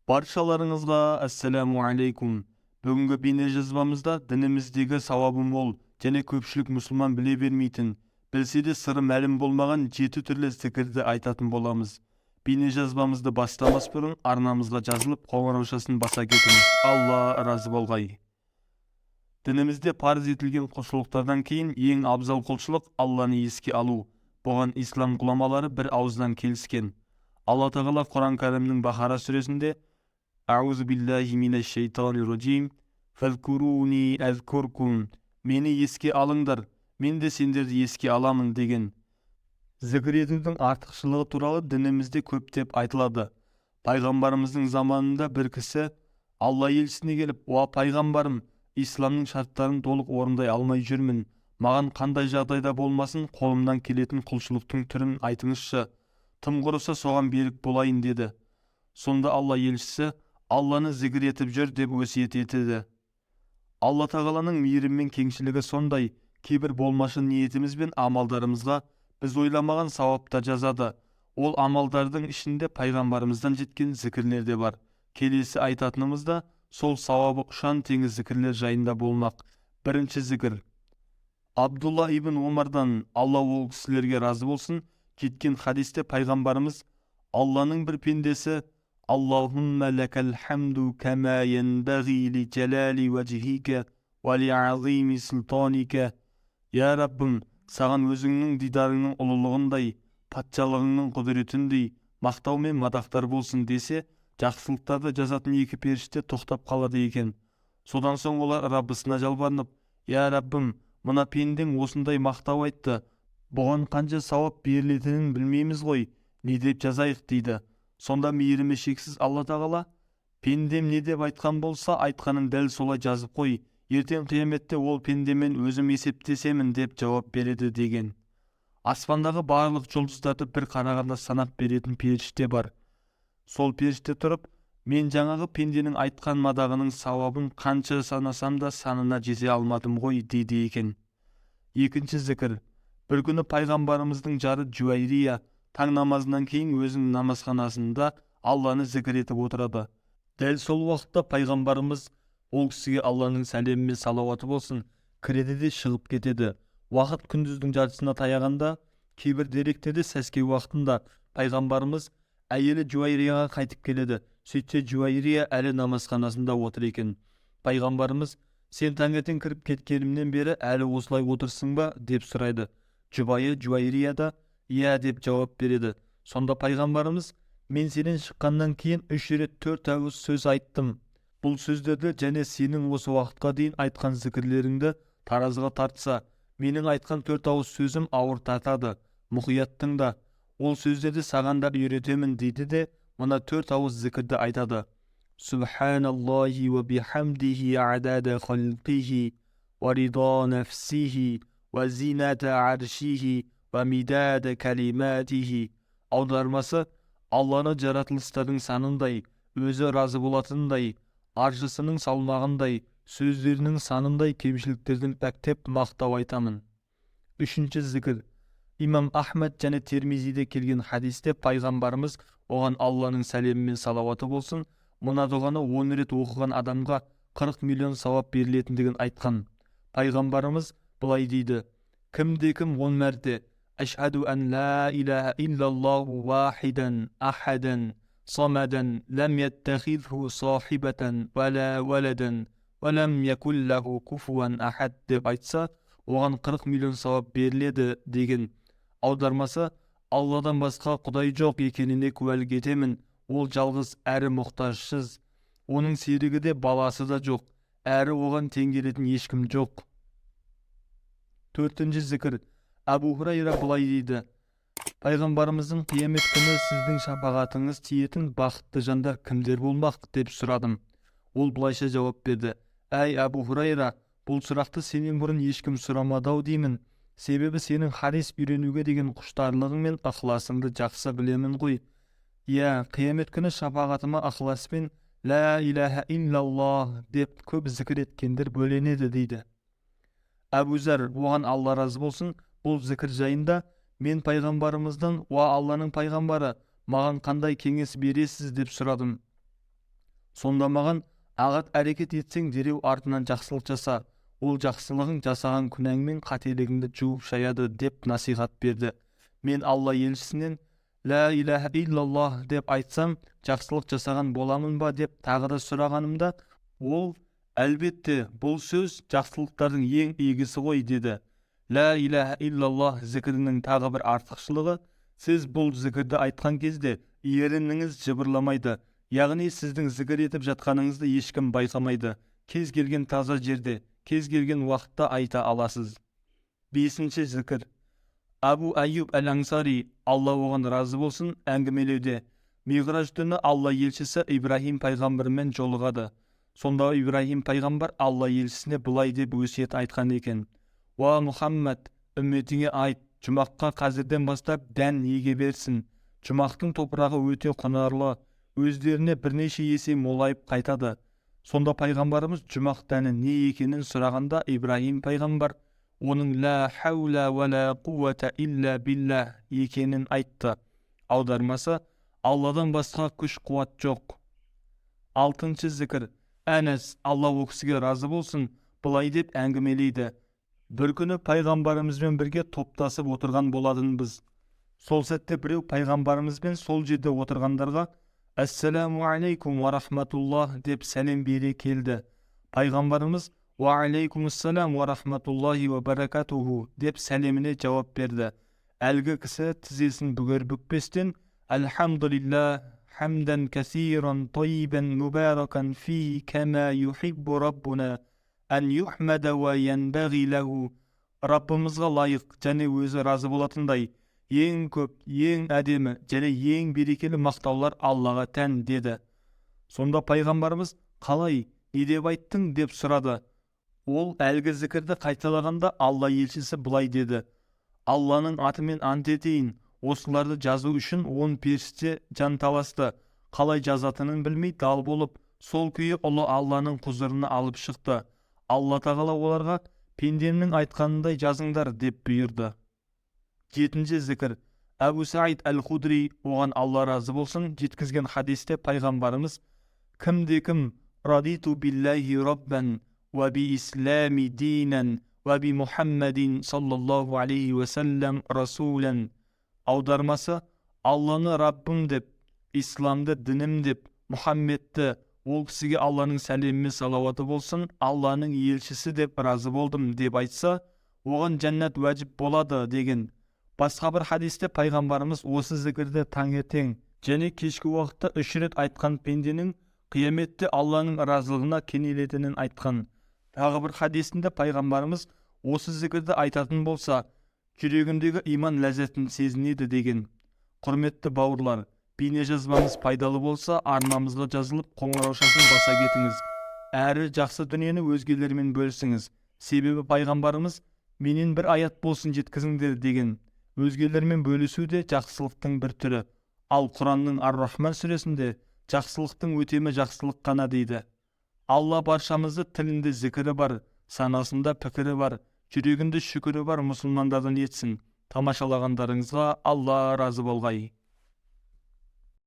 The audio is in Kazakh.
Баршаларыңызға ассаламу алейкум. Бүгінгі бейнежазбамызда дініміздегі сауабы мол және көпшілік мұсылман біле бермейтін, білсе де сыры мәлім болмаған 7 түрлі зікірді айтатын боламыз. Бейнежазбамызды бастамас бұрын арнамызға жазылып, қоңыраушасын баса кетіңіз. Алла разы болғай. Дінімізде парыз етілген құлшылықтардан кейін ең абзал құлшылық Алланы еске алу. Бұған ислам ғұламалары бір ауыздан келіскен. Алла Тағала Құран Кәрімнің Бақара сүресінде «Аузу биллахи минаш шайтанир ражим, фазкуруни азкуркум» мені еске алыңдар, мен де сендерді еске аламын деген. Зікір етудің артықшылығы туралы дінімізде көптеп айтылады. Пайғамбарымыздың заманында бір кісі Алла елшісіне келіп, «Уа пайғамбарым, исламның шарттарын толық орындай алмай жүрмін. Маған қандай жағдайда болмасын қолымнан келетін құлшылықтың түрін айтыңызшы. Тым құрыса соған берік болайын» деді. Сонда Алла елшісі Алланы зікір етіп жүр деп өсиет етеді. Алла Тағаланың мейірімі мен кеңшілігі сондай, кейбір болмашы ниетіміз бен амалдарымызға біз ойламаған сауаптар жазады. Ол амалдардың ішінде пайғамбарымыздан жеткен зікірлер де бар. Келесі айтатынымыз да сол сауабы ұшан теңіз зікірлер жайында болмақ. Бірінші зікір. Абдулла ибн Омардан, Алла ол кісілерге разы болсын, жеткен хадисте пайғамбарымыз Алланың бір пендесі «Аллахумма лакал хамду кама янбағи ли жалали вajхика ва ли азими султаника» Я Раббым, саған өзіңнің дидарыңның ұлылығындай, патшалығыңның құдіретіндей мақтау мен мадақтар болсын десе, жақсылықтарды жазатын екі періште тоқтап қалады екен. Содан соң олар Раббысына жалбарынып, «Я Раббым, мына пендең осындай мақтау айтты, бұған қанша сауап берілетінін білмейміз ғой, не деп жазайық?» дейді. Сонда мейірімі шексіз Алла Тағала, «Пендем не деп айтқан болса, айтқанын дәл солай жазып қой, ертең қияметте ол пендемен өзім есептесемін» деп жауап береді деген. Аспандағы барлық жұлдыздарды бір қарағанда санап беретін періште бар. Сол періште тұрып, «Мен жаңағы пенденің айтқан мадағының сауабын қанша санасам да санына жете алмадым ғой» дейді екен. Екінші зікір. Бір күні пайғамбарымыздың жары Жуайрия таң намазынан кейін өзінің намазханасында Алланы зікір етіп отырады. Дәл сол уақытта пайғамбарымыз, ол кісіге Алланың сәлемі мен салауаты болсын, кіреді де шығып кетеді. Уақыт күндіздің жартысына таяғанда, кейбір деректерде сәске уақытында пайғамбарымыз әйелі Жуайрияға қайтып келеді. Сөйтсе Жуайрия әлі намазханасында отыр екен. Пайғамбарымыз, «Сен таңертең кіріп кеткенімнен бері әлі осылай отырсың ба?» деп сұрайды. Жұбайы Жуайрия да «Иә» деп жауап береді. Сонда пайғамбарымыз, «Мен сенен шыққаннан кейін 3 рет 4 ауыз сөз айттым. Бұл сөздерді және сенің осы уақытқа дейін айтқан зікірлеріңді таразыға тартса, менің айтқан 4 ауыз сөзім ауыр тартады. Мұқият тыңда, ол сөздерді саған да үйретемін» дейді де, мына 4 ауыз зікірді айтады. Субханаллахи ва бихамдихи адада халқихи ва рида нафсихи ва зината аршихи ва мидада калиматихи. Аудармасы, Алланы жаратылыстардың санындай, өзі разы болатындай, аршысының салмағындай, сөздерінің санындай кемшіліктерден пәктеп мақтау айтамын. Үшінші зікір. Имам Ахмад және Термизиде келген хадисте пайғамбарымыз, оған Алланың сәлемі мен салауаты болсын, мына дұғаны 10 рет оқыған адамға 40 миллион сауап берілетіндігін айтқан. Пайғамбарымыз былай дейді: кімде-кім 10 мәрте «Ашхаду ан ла илаха иллаллаху вахидан ахадан самадан лам яттахизху сахибатан ва ла валадан ва лам якул лаху куфуан ахад» деп айтса, оған 40 миллион сауап беріледі деген. Аудармасы, Алладан басқа құдай жоқ екеніне куәлік етемін. Ол жалғыз әрі мұқтажсыз. Оның серігі де баласы да жоқ, әрі оған тең келетін ешкім жоқ. Төртінші зікір. Әбу Хурайра былай дейді: пайғамбарымыздың қиямет күні сіздің шапағатыңыз тиетін бақытты жандар кімдер болмақ деп сұрадым. Ол былайша жауап берді: «Әй Әбу Хурайра, бұл сұрақты сенен бұрын ешкім сұрамады-ау деймін. Себебі сенің хадис үйренуге деген құштарлығың мен ықыласыңды жақсы білемін ғой. Иә, қиямет күні шапағатыма ықыласпен «Ла илаха иллаллах» деп көп зікір еткендер бөленеді» дейді. Әбу Зәр, оған Алла разы болсын, бұл зікір жайында, «Мен пайғамбарымыздан, уа Алланың пайғамбары, маған қандай кеңес бересіз?» деп сұрадым. Сонда маған: ағат әрекет етсең, дереу артынан жақсылық жаса. Ол жақсылығың жасаған күнәң мен қателігіңді жуып шаяды, деп насихат берді. Мен Алла елшісінен: «Ла илаха иллаллах деп айтсам, жақсылық жасаған боламын ба?» деп тағы да сұрағанымда, ол: «Әлбетте, бұл сөз жақсылықтардың ең игісі ғой», деді. Ла илаха иллаллах зікірінің тағы бір артықшылығы: сіз бұл зікірді айтқан кезде ерініңіз жыбырламайды, яғни сіздің зікір етіп жатқаныңызды ешкім байқамайды. Кез келген таза жерде, кез келген уақытта айта аласыз. Бесінші зікір. Абу Аюб әл-Ансари, Алла оған разы болсын, әңгімелеуде: Миғраж түні Алла елшісі Ибраһим пайғамбармен жолығады. Сонда Ибраһим пайғамбар Алла елшісіне былай деп өсиет айтқан екен: «Уа Мұхаммад, үмметіңе айт, жұмаққа қазірден бастап дән еге берсін. Жұмақтың топырағы өте құнарлы, өздеріне бірнеше есе молайып қайтады». Сонда пайғамбарымыз жұмақ дәні не екенін сұрағанда, Ибраһим пайғамбар оның «Ла хаула уа ла қуата илля биллах» екенін айтты. Аудармасы: Алладан басқа күш қуат жоқ. Алтыншы зікір. Әнәс, Алла ол кісіге разы болсын, былай деп әңгімелейді: бір күні пайғамбарымызбен бірге топтасып отырған болатынбыз. Сол сәтте біреу пайғамбарымызбен сол жерде отырғандарға: «Ассаламу алейкум уа рахматуллах» деп сәлем бере келді. Пайғамбарымыз: «Уа алейкумассалам уа рахматуллахи уа баракатуху» деп сәлеміне жауап берді. Әлгі кісі тізесін бүгер бүкпестен: «Альхамдулиллах хамдан касиран тайибан мубаракан фи кама юхиббу раббуна ан юхмада уа янбағи лаху». Раббымызға лайық және өзі разы болатындай ең көп, ең әдемі және ең берекелі мақтаулар Аллаға тән, деді. Сонда пайғамбарымыз: «Қалай, не деп айттың?» деп сұрады. Ол әлгі зікірді қайталағанда, Алла елшісі былай деді: «Алланың атымен ант етейін, осыларды жазу үшін 10 періште жанталасты, қалай жазатынын білмей дал болып, сол күйі ұлы Алланың құзырына алып шықты. Алла тағала оларға: «Пендемнің айтқанындай жазыңдар», деп бұйырды». Жетінші зікір. Әбу Саид әл-Худри, оған Алла разы болсын, жеткізген хадисте пайғамбарымыз: кімде-кім «Радиту биллахи раббан уа би ислами динан уа би Мухаммадин саллаллаху алейхи уассалам расулан», аудармасы: Алланы Раббым деп, исламды дінім деп, Мұхаммедті, ол кісіге Алланың сәлемі мен салауаты болсын, Алланың елшісі деп разы болдым деп айтса, оған жәннат уәжіп болады, деген. Басқа бір хадисте пайғамбарымыз осы зікірді таңертең және кешкі уақытта 3 рет айтқан пенденің қияметте Алланың разылығына кенелетінін айтқан. Тағы бір хадисінде пайғамбарымыз осы зікірді айтатын болса, жүрегіндегі иман ләззатын сезінеді деген. Құрметті бауырлар, бейнежазбамыз пайдалы болса, арнамызға жазылып, қоңыраушасын баса кетіңіз. Әрі жақсы дүниені өзгелермен бөлісіңіз. Себебі пайғамбарымыз: «Менен бір аят болсын жеткізіңдер», деген. Өзгелермен бөлісу де жақсылықтың бір түрі. Ал Құранның Ар-Рахман сүресінде жақсылықтың өтемі жақсылық қана дейді. Алла баршамызды тілінде зікірі бар, санасында пікірі бар, жүрегінде шүкірі бар мұсылмандардан етсін. Тамашалағандарыңызға Алла разы болғай.